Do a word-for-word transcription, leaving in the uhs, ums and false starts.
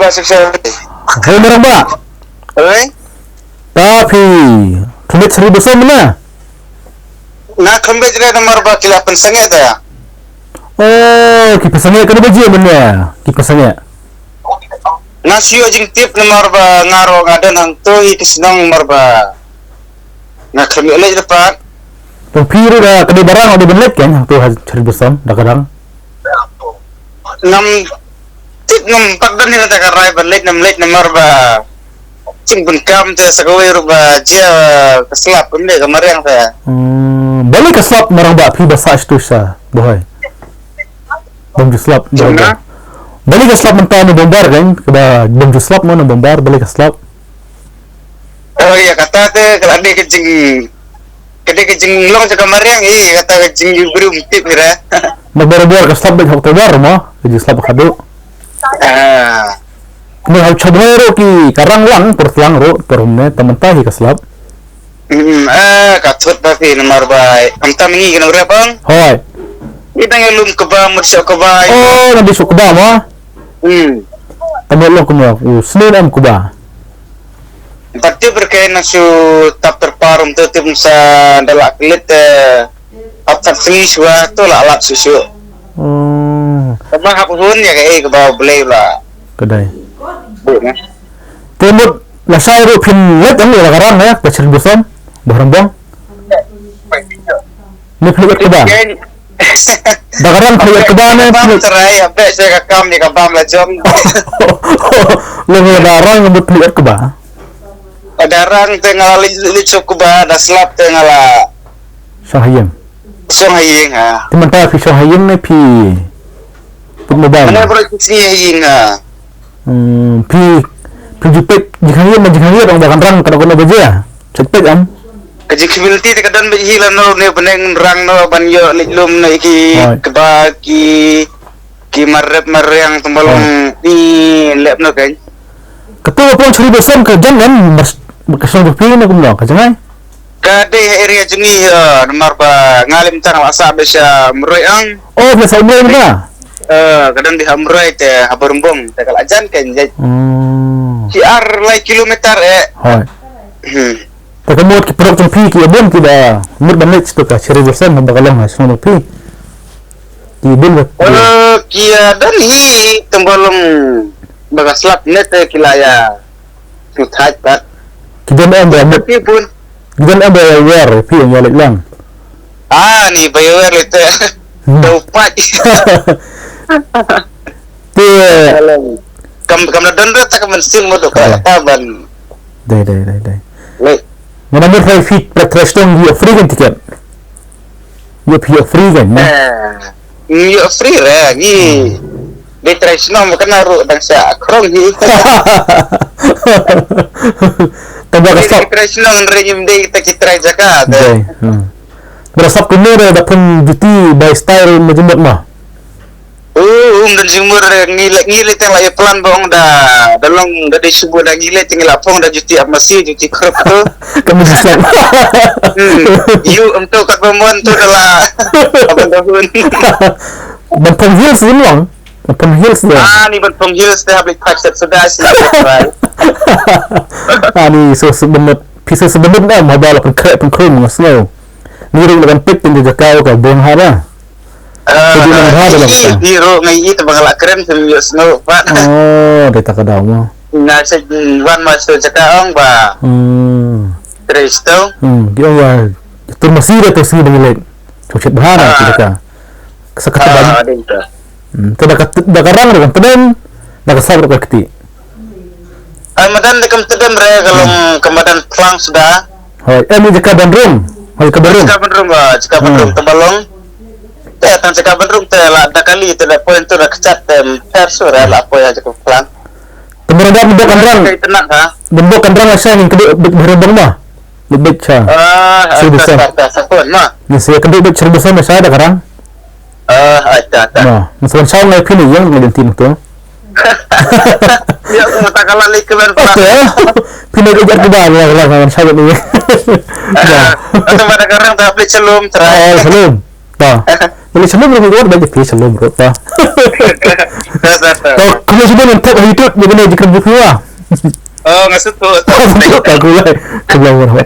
Hei, marang ba. Oi? Ta phi khmih sri basam na? Nga khmih re namar ba ki la pynsangeh ta. Oh, ki pynsangeh ka dei ba ji mynne. Ki pynsangeh. Nga shu ïoh jingtip namar ba nga ruh nga don hangto hi ki shnong namar ba nga khlem ïoh leit dapat. Tang phi ruh da ka dei ba rang da ban leit kan hangto ha Cherry Blossom da ka rang. Ngam tip, ngam pat don hi da ka rai ban leit ngam leit namar ba jingpynkam te sa kawei ruh ba jia ka slap kumne ka mariang te. Hmm, balei ka slap marang ba phi ba sa stu sa bohoi. Bym ju slap. Jong na? Balei ka slap mynta na bombar kan? Kaba bym ju slap mo na bombar, balei ka slap? Oh ya, kata te ka la dei ka jing, ka dei ka jinglong jong ka mariang hi, kata ka jing ïa u briew um tip hi re. Na bor bor ka slap bad hok te bor mo, ka ju slap ka du. Ah. Kumne ha u Chobhoi ruh ki ka rang lang, por tlang ruh, por humne, ta mynta hi ka slap. Hmm, eh, ka thut ba phi namar ba, am tam ngi ka nang rep ang. Hoi. Ngi dang ïa lum kaba, mut sha kaba. Oh, nang di sha kaba mo? Hmm. Ta mut long kumno, u snem em kaba. Ba tip re ke na shu tap ter parum tu tip sa da la klit, eh, ap tat sngi shuwa tu la lap shu shu. Hmm. Kaba hap hun ïa ka ei kaba blei la. Ka dei. Bu na. Te mut la shai ruh phin leit ang ïa la ka rang eh, ka Cherry Blossom, Baharum Bong. Ni phi leit kaba. Da ka rang phi leit kaba ne, phi leit. Trai, ya be se ka kam ni ka bam la jong. Long da rang mut phi leit kaba. Da rang te nga leit leit suk kaba, da slap te nga la. Shong ha ïing. Shong ha ïing ha. Te mynta phi shong ha ïing ne phi put mobile? Mane bro ki sngi ha ïing ha. Hmm, phi, phi ju peit jingkhang ïing ma jingkhang ïing ong ba kan rang kano kano ba jia. Check peit am. Ka jingkhmih te ka don beit hi lano ne bneng rang no ban ïoh leit lum ne ki kaba ki ki marep mariang tymbalong ni lep no kan. Katu pon Cherry Blossom ka jan kan mar ka shong phi ne kumno ka jangai. Ka dei ha area jong ngi, eh, namar ba nga lem tang la sah beit sha Umroi ang. Oh, beit sha Umroi mynta? Eh, ka dang dei ha Umroi te ha Barumbong te ka la jan kan jai. Hmm. Ki ar lai kilometer eh. Hoi. Hmm. Te ka mut ki paralok jong phi ki ïa bun ki da mut ban leit sha ka Cherry Blossom ba ka long ha shnong jong phi. Ki bun ba. Eh, ki ïa don hi tymbalong ba ka slap ne te ki la ïa. Ki thait pat. Ki don em ba mut. Ki bun. Ki don em ba ïa wer phi ïa leit lang. Ah, ni ba ïa wer leit te. Hmm. Dau pat. Te. Kam kam na don ra ta ka mynsiem mo do ka ta ban. Dei dei dei dei. Leit. Mana mut rai fit pra trai stong ïa free kan tiket. Ïa phi ïa free kan na. Eh, ïa free re ngi. Dei trai shnong ma kane ruh dang sha krong hi. Tang ba ka stop. Dei trai shnong re ngim dei ta ki trai jaka de. Dei. Hmm. Ba stop kumne re da pun juti bai style ma jumut ma. Oh, um don jingmut re ngi le ngi le tang la ïa plan ba ong da da long da dei subu da ngi le tang la phong da juti ap masi juti krop tu. Ka masi stop. Hmm. Yu em tu kat ba mon tu da la. Abang dahun. Ban phong heels yin long. Ban phong heels da. Ah, ni ban phong heels da hablik pak set sudah sih. Ani so sebenut pisa sebenut da ma ba la pengkrek pengkrum ngasno. Ni ring da ban pit tin da jakau ka bong ha ba. Ah, ni ro ngai i te ba la kren sem yo sno ba. Oh, dei ta ka daw mo. Na se wan ma so jakau ong ba. Hmm. Kristo. Hmm, dia ya. Tur masih da tu sini dengan lek. Cucit bahan aku dekat. Sa kata ban. Ah, dei ta. Hmm, te da ka da ka rang da ka tedem, da ka sab da ka kti. Ai madan da kam tedem re ka long ka madan plang suda. Hoi, em ni jaka ban rum. Hoi ka ban rum. Jaka ban rum ba, jaka ban rum te balong. Te tang jaka ban rum te la da kali te da point tu da kachat te ter su re la point jaka plang. Te mara da ban bok kan rang. Kai tenat ha. Ban bok kan rang la shai ning keduk bit bhereng bang ma. Bit bit cha. Ah, Sri Busan. Sa sa sa pun ma. Ni saya keduk bit Sri Busan la shai da ka rang. Ah, acha acha. Nah, masa wan shai ngai phi ni yang ngai denti tu. Ya, aku mata kala lek kelan pula. Phi ni ke jat keba ni kala wan shai ni. Nah. Atau pada karang tak beli celum try. Oh, celum. Ta. Pule shalom ruh, wat ba pule shalom ruh ta. To kumno shalom ngan tap ha YouTube, ïa kane jingkren jong phi wa. Oh, nga sngewthuh. Ta ku lai. Khublei.